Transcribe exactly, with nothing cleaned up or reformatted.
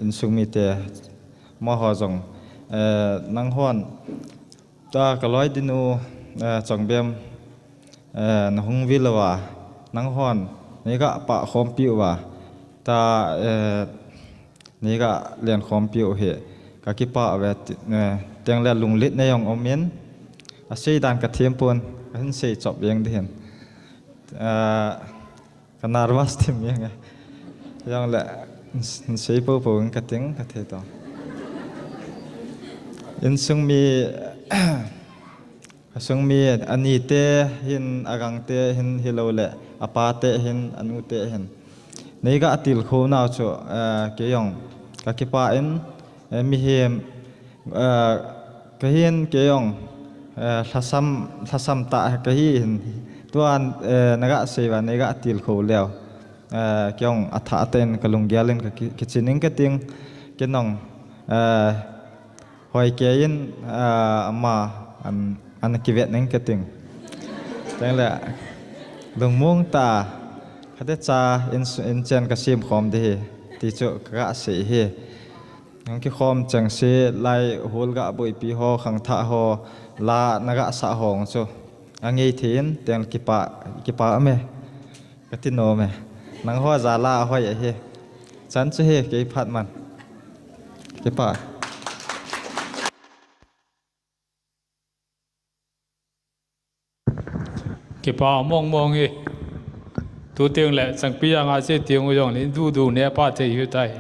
Insung mite, amaho jong, eh, nanghon, ta kaloi dinu, eh, Chongbem, eh, nahung vil uva, nanghon, neiga pah khompi uva, ta, eh, neiga len khompi u hi, kakipah uve, ti, eh, tengle lunglhahna jong umin, asei dan kathem pon, kahin sei chop jeng ding ahin. Eh, Ka nervous thim jeng e. Jongle, n-, n-, sei poupou in kating, kathei to. Insung mi, asung mi, anite hin, agangte hin, hilou le, apate hin, anute hin. Neiga tilkhou nau chu, eh, kei jong, kakipah in, eh, mihem, eh, kahin kei jong, eh, lhasam, lhasam tah kahi hin. Tuan, eh, naga sei uva, neiga tilkhou leu. Eh, kei jong athah tah in kalunggel in kaki-, kiching in kating. Kei jong, eh, hoi kei in, eh, ama an, an kivet in kating. Tengle, lungmong tah, khatecha in, inchen kasem khom ding ahi, ti chu kaga sei ahi. Nang kikhom chengse lai hol ga boipi ho, khangthah ho, la naga sah ho chu. Angei thei in, teng kipah, kipah ume. Kati nom e. Nangho jal a hoi ahi. Chan chu hi, kei phat man. Kipah. Kipah mong mong e. Tu tengle, changpi janga che teng u jongle, dudu ne pa thei u tai.